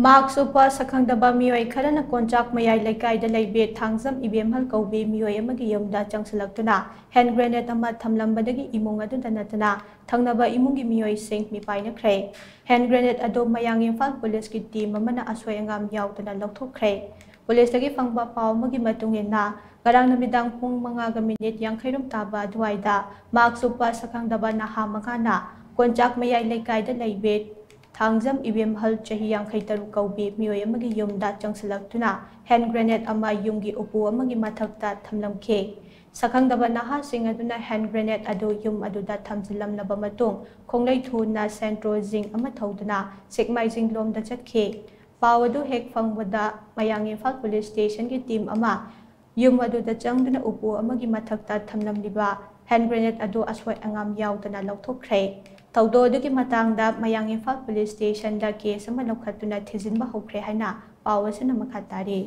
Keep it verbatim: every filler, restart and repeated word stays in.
ꯃꯍꯥꯛ ꯁꯨꯞꯄ ꯁꯛꯈꯪꯗꯕ ꯃꯤꯑꯣꯏ ꯈꯔꯅ ꯀꯣꯟꯆꯥꯛ ꯃꯌꯥꯏ ꯂꯩꯀꯥꯏꯗ ꯂꯩꯕꯤ ꯊꯥꯡꯖꯝ ꯏꯕꯦꯝꯍꯜ ꯀꯧꯕꯤ ꯃꯤꯑꯣꯏ ꯑꯃꯒꯤ ꯌꯨꯝꯗ ꯆꯪꯁꯤꯜꯂꯛꯇꯨꯅ ꯍꯦꯟ ꯒ꯭ꯔꯦꯅꯦꯗ ꯑꯃ ꯊꯝꯂꯝꯕꯗꯒꯤ ꯏꯃꯨꯡ ꯑꯗꯨꯗ ꯅꯠꯇꯅ ꯊꯪꯅꯕ ꯏꯃꯨꯡꯒꯤ ꯃꯤꯑꯣꯏꯁꯤꯡ ꯃꯤꯄꯥꯏꯅꯈ꯭ꯔꯦ꯫ ꯍꯦꯟ ꯒ꯭ꯔꯦꯅꯦꯗ ꯑꯗꯨ ꯃꯌꯥꯡ ꯏꯝꯐꯥꯜ ꯄꯨꯂꯤꯁꯀꯤ ꯇꯤꯝ ꯑꯃꯅ ꯑꯁꯣꯏ ꯑꯉꯥꯝ ꯌꯥꯎꯗꯅ ꯂꯧꯊꯣꯛꯈ꯭ꯔꯦ꯫ ꯄꯨꯂꯤꯁꯇꯒꯤ ꯐꯪꯕ ꯄꯥꯎ ꯑꯃꯒꯤ ꯃꯇꯨꯡ ꯏꯟꯅ, ꯉꯔꯥꯡ ꯅꯨꯃꯤꯗꯥꯡ ꯄꯨꯡ ꯃꯉꯥꯒ ꯃꯤꯅꯤꯠ ꯌꯥꯡꯈꯩꯔꯣꯝ ꯇꯥꯕ ꯑꯗꯨꯋꯥꯏꯗ ꯃꯍꯥꯛ ꯁꯨꯞꯄ ꯁꯛꯈꯪꯗꯕ ꯅꯍꯥ ꯃꯉꯥꯅ ꯀꯣꯟꯆꯥꯛ ꯃꯌꯥꯏ ꯂꯩꯀꯥꯏꯗ ꯂꯩꯕꯤ ꯊꯥꯡꯖꯝ ꯏꯕꯦꯝꯍꯜ, ꯆꯍꯤ ꯌꯥꯡꯈꯩ ꯇꯔꯨꯛ ꯀꯧꯕꯤ ꯃꯤꯑꯣꯏ ꯑꯃꯒꯤ ꯌꯨꯝꯗ ꯆꯪꯁꯤꯜꯂꯛꯇꯨꯅ ꯍꯦꯟ ꯒ꯭ꯔꯦꯅꯦꯗ ꯑꯃ ꯌꯨꯝꯒꯤ ꯎꯄꯨ ꯑꯃꯒꯤ ꯃꯊꯛꯇ ꯊꯝꯂꯝꯈꯤ꯫ ꯁꯛꯈꯪꯗꯕ ꯅꯍꯥꯁꯤꯡ ꯑꯗꯨꯅ ꯍꯦꯟ ꯒ꯭ꯔꯦꯅꯦꯗ ꯑꯗꯨ ꯌꯨꯝ ꯑꯗꯨꯗ ꯊꯝꯖꯤꯜꯂꯝꯂꯕ ꯃꯇꯨꯡ, ꯈꯣꯡꯂꯩ ꯊꯨꯅ ꯁꯦꯟꯇ꯭ꯔꯣ ꯖꯤꯡ ꯑꯃ ꯊꯧꯗꯨꯅ ꯁꯦꯛꯃꯥꯏꯖꯤꯡ ꯂꯣꯝꯗ ꯆꯠꯈꯤ꯫ ꯄꯥꯎ ꯑꯗꯨ ꯍꯦꯛ ꯐꯪꯕꯗ ꯃꯌꯥꯡ ꯏꯝꯐꯥꯜ ꯄꯨꯂꯤꯁ ꯁ꯭ꯇꯦꯁꯟꯒꯤ ꯇꯤꯝ ꯑꯃ ꯌꯨꯝ ꯑꯗꯨꯗ ꯆꯪꯗꯨꯅ ꯎꯄꯨ ꯑꯃꯒꯤ ꯃꯊꯛꯇ ꯊꯝꯂꯝꯂꯤꯕ ꯍꯦꯟ ꯒ꯭ꯔꯦꯅꯦꯗ ꯑꯗꯨ ꯑꯁꯣꯏ ꯑꯉꯥꯝ ꯌꯥꯎꯗꯅ ꯂꯧꯊꯣꯛꯈ꯭ꯔꯦ꯫ ꯊꯧꯗꯣꯛ ꯑꯗꯨꯒꯤ ꯃꯇꯥꯡꯗ ꯃꯌꯥꯡ ꯏꯝꯐꯥꯜ ꯄꯨꯂꯤꯁ ꯁ꯭ꯇꯦꯁꯟꯗ ꯀꯦꯁ ꯑꯃ ꯂꯧꯈꯠꯇꯨꯅ ꯊꯤꯖꯤꯟꯕ ꯍꯧꯈ꯭ꯔꯦ ꯍꯥꯏꯅ ꯄꯥꯎ ꯑꯁꯤꯅ ꯃꯈꯥ ꯇꯥꯔꯤ꯫